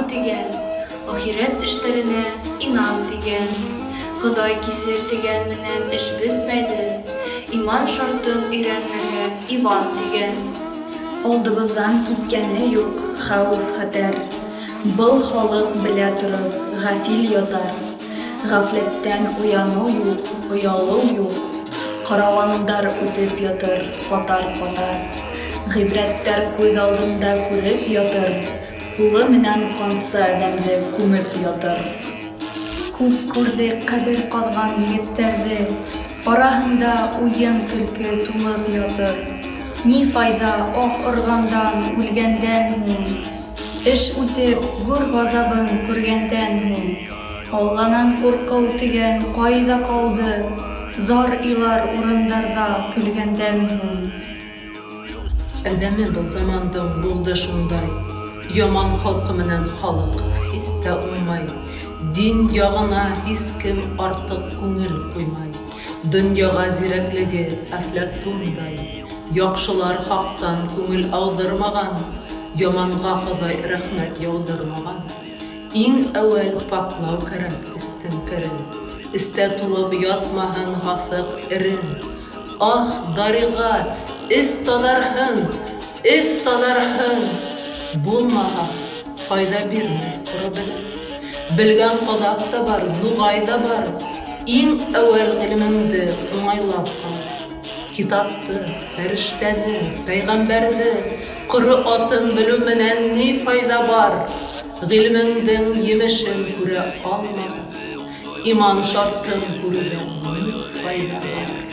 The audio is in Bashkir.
тигән, Ахирәт эштәренә инан тигән. Ходай кисер тигән менән эш бөтмәйҙер, Иман шартын өйрәнмәһә, Иван тигән. Алдыбыҙҙан киткәне юҡ хәүеф-хәтәр, Был халыҡ белә тороп ғәфил ятар. Ғәфләттән уяныу юҡ, оялыу юҡ, Карауандар үтеп ятыр ҡатар-ҡатар. Ғибрәттәр күҙ алдында күреп ятыр, Ҡулы менән ҡанса әҙәмде күмеп ятыр. Күп күрҙек ҡәбер ҡаҙған егеттәрҙе, Араһында уйын-көлкө тулып ятыр. Ни файҙа аһ орғандан үлгәндән һуң, Эш үтеп, гүр ғазабын күргәндән һуң? Алланан ҡурҡыу тигән ҡайҙа ҡалды, Зар илар урындарҙа көлгәндән һуң? Әҙәме был замандың булды шундай, Яман холҡо менән халыҡ һис тә уңмай. Дин яғына һис кем артыҡ күңел ҡуймай. Донъяға зирәклеге әфләтундай. Яҡшылар хаҡтан күңел ауҙырмаған, Яманға Хоҙай рәхмәт яуҙырмаған. Иң әүәл паклау кәрәк эстең керен, Эстә тулып ятмаһын һаҫыҡ эрен. Аһ, дариға, эс таҙарһын, эс таҙарһын! Булмаһа, файҙа бирмәҫ ҡоро белем. Белгән ҡаҙаҡ та бар, нуғай ҙа бар. Иң әүәл ғилемеңде уңайлап ал. Китапты, фәрештәне, пәйғәмбәрҙе, ҡоро атын белеү менән ни файҙа бар? Ғилемеңдең емешен күрә алмағас, иман шартын күреүҙән ни файҙа бар?